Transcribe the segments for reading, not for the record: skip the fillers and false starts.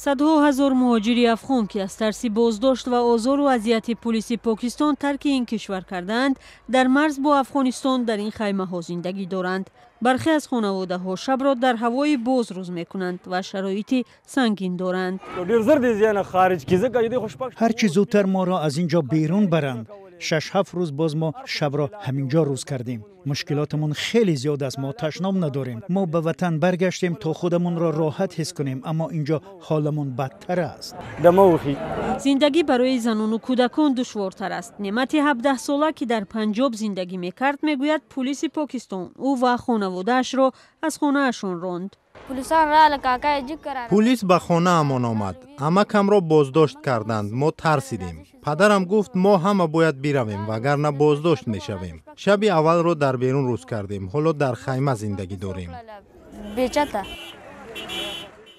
Садҳо ҳазор муҳоҷири афғон, ки аз тарси боздошт ва озору азияти пулиси Покистон тарки ин кишвар кардаанд, дар марз бо Афғонистон дар ин хаймаҳо зиндагӣ доранд. Бархе аз хонаводаҳо шабро дар ҳавои боз рӯз мекунанд ва шароити сангин доранд. Ҳарчи зудтар моро аз ин ҷо берун баранд. 6-7 рӯз боз мо шабро ҳамин ҷо рӯз кардем. Мушкилотамон хеле зиёд аст. Мо ташноб надорем. Мо ба ватан баргаштем, то худамонро роҳат ҳис кунем, аммо ин ҷо ҳоламон бадтар аст. Зиндагӣ барои занону кӯдакон душвортар аст. Неъмати 17-сола, ки дар Панҷоб зиндагӣ мекард, мегӯяд, пулиси Покистон ӯ ва хонаводаашро аз хонаашон ронд. Пулис ба хонаамон омад, амакамро боздошт карданд. Мо тарсидем. Падарам гуфт, мо ҳама бояд биравем, вагарна боздошт мешавем. Шаби аввалро дар берун рӯз кардем, ҳоло дар хайма зиндагӣ дорем.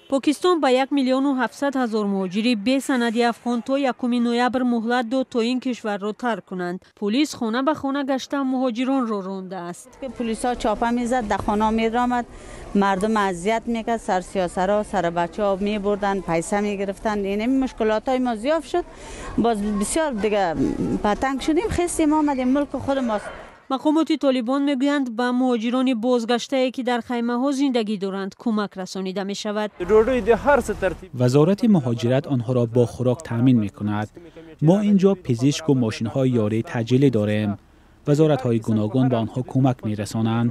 Покистон ба 1 700 000 муҳоҷири бесанади афғон то 1 ноябр муҳлат дод, то ин кишварро тарк кунанд. Пулис хона ба хона гашта, муҳоҷиронро рондааст. Пулисҳо чопа мезад, дар хона медромад, мардум азият мекард, сарсиёсаро сар бачаҳо мебурданд, пайса мегирифтанд. Ин мушкилотҳои мо зиёд шуд. Боз бисёр дига патанг шудем, хестем, омадем, мулки худ мост. Мақомоти Толибон мегӯянд, ба муҳоҷирони бозгаштае, ки дар хаймаҳо зиндагӣ доранд, кӯмак расонида мешавад. Вазорати муҳоҷират онҳоро бо хӯрок таъмин мекунад. Мо ин ҷо пизишку мошинҳои ёрии таъҷилӣ дорем. Вазоратҳои гуногун ба онҳо кӯмак мерасонанд.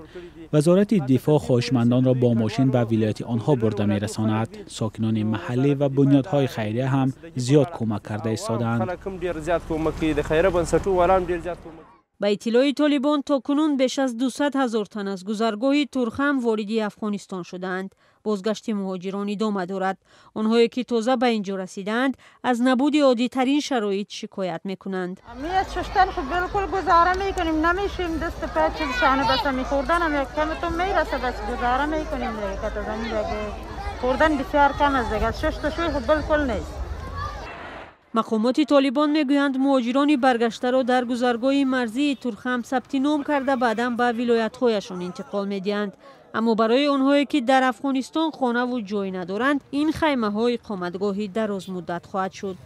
Вазорати дифоъ хоҳишмандонро бо мошин ба вилояти онҳо бурда мерасонад. Сокинони маҳаллӣ ва бунёдҳои хайрия ҳам зиёд кӯмак карда истодаанд. Ба иттилои Толибон, то кунун беш аз 200 ҳазор тан аз гузаргоҳи Турхам вориди Афғонистон шудаанд. Бозгашти муҳоҷирон идома дорад. Онҳое, ки тоза ба ин ҷо расидаанд, аз набуди оддитарин шароит шикоят мекунанд. Шуштан билкул гузара мекунем, намешем, даст пай чизшана бас мехӯрданам як камтон мераса, бас гузара мекунем. Хӯрдан бисёр кам аст, дигар шуштушӯй билкул нест. Мақомоти Толибон мегӯянд, муҳоҷирони баргаштаро дар гузаргоҳи марзии Турхам сабти ном карда, баъдан ба вилоятҳояшон интиқол медиҳанд. Аммо барои онҳое, ки дар Афғонистон хонаву ҷой надоранд, ин хаймаҳо иқоматгоҳи дарозмуддат хоҳад шуд.